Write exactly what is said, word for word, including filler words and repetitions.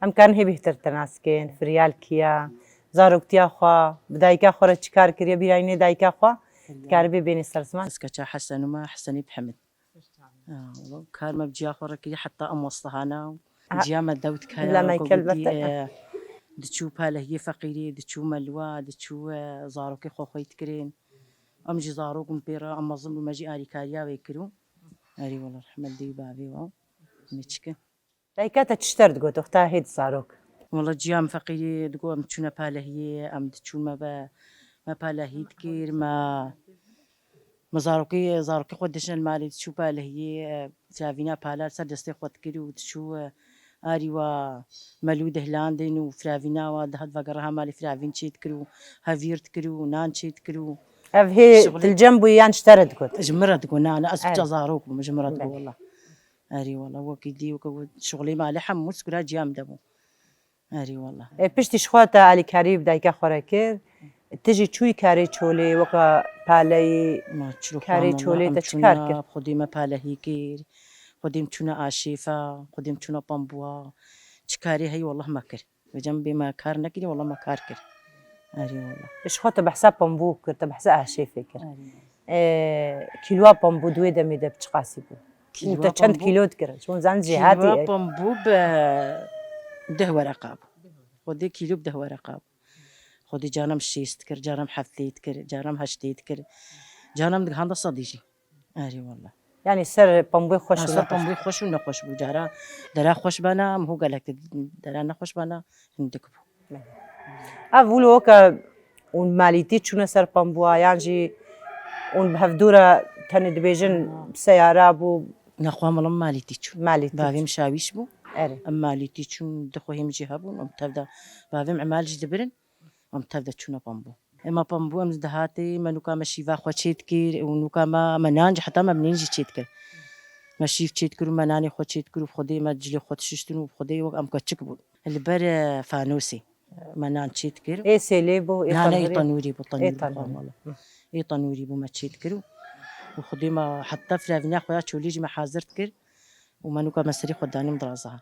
Em karin hê bêhtir te nas kên, Firyal kî ye, zaroktiya xwe, bi dayika xwe re çi kar kiriye, bîra yî nê dayika xwe, dikaribê bênê ser ziman. Ez keça Hesen û me Hesenî Mihemid. Ha, wala, kar me bi ciya xwe re kiriye heta em westihana. Ha, ciya me dewt kaya, bila me ku kel gotî, berte. E, diçû palehiyê feqîrê, diçû melwa, diçû, e, zarokê xwe xweyî dikirin. Em jî zarok bûn pê re, em mezin bû, me jî alîkariya wê kir û. Erê wala, rehmet dê û bavê we. Neçikin. Dayika te çi ji te re digot, wexta hêt zarok? Wala ciya min feqîrî digot, em çûne palehiyê, em diçûn me be, me palehî dikir, me, me zarokê, zarokê xwe dişin malê diçû palehiyê, e, firavîna pala li ser destê xwe dikir û diçû, e, arî wa melû dihlandin û firavîna wa dihat vegereha malê firavîn çê dikir û hevîr dikir û nan çê dikir û Ev hê şixulê til cem bû yan ji te re digot? Ji min re digot, na, na, ez Evet. Piça zarok bûm, ji min re digot Belê. Wala. Erê wala, wekî dî, wekî şixulê malê hemû sikura ciya min de bû. Erê wala. E, piştî ji xwe te alîkarî bi dayika xwe re kir, tu jî çûyî karê çolê, weka paleyî Ma çilo karê xwe çolê, wala, te em çi çûna kar kir? Xwedê me palehî kir, xwedê em çûna aşêfa, xwedê em çûna pambuwa. Çi karê heyî wallah me kir. Vêca min bê me kar nekirî, wala me kar kir. Erê wala. Ji xwe te behsa pambû kir, te behsa aşêfê kir. Erê. Ee, kîloa pambû di wê demê de bi çiqasî bû? Kîloa Te çend pambû? Kîlo dikir? Ji min zan jêhatî Kîloa ye. Pambû bi deh wereqa bû. Xwedê kîlo bi deh wereqa bû. Xwedê canem şêst dikir, canem heftê dikir, canem heştê dikir. Canem digihanda sedî jî. Erê wala. Yanî ser pambûyê xweş û Ser nexweş. Pambûyê xweş û nexweş bû. Cara dera xweş bana, em ho gelek dera nexweş bana, hindik bû. Ev wilo weke hûn malîtî çûne ser pambûa, yan jî hûn bi hevdû re tenê dibêjin seyara bû? Nexwe milim malîtî çû. Malîtî Bavê çû. Min şawîş bû. Erê. Em malîtî çûn, du xwehê min jî hebûn, em tev de bavê min emal jî dibirin. Em tev de çûne pambû. Ema pambû em dihatê, me nûka me şîva xwe çê dikir û nûka me, me nan jî heta me binên jî çê dikir. Me şîv çê dikir û me nanê xwe çê dikir û xwedê me cilê xwe dişiştin û xwedê wek em keçik bûn. Li ber, e, fanosê me nan çê dikir. Ê sêlê bû, ê Nane, ê tenûrê? Tenûrê bû, Ê tenûrê bû, tenûrê. Wala. Ê tenûrê bû me çê dikir û, û xwedê me heta firavîna xwe ya çolê jî me hazir dikir û me nûka me serê xwe danî em diraza.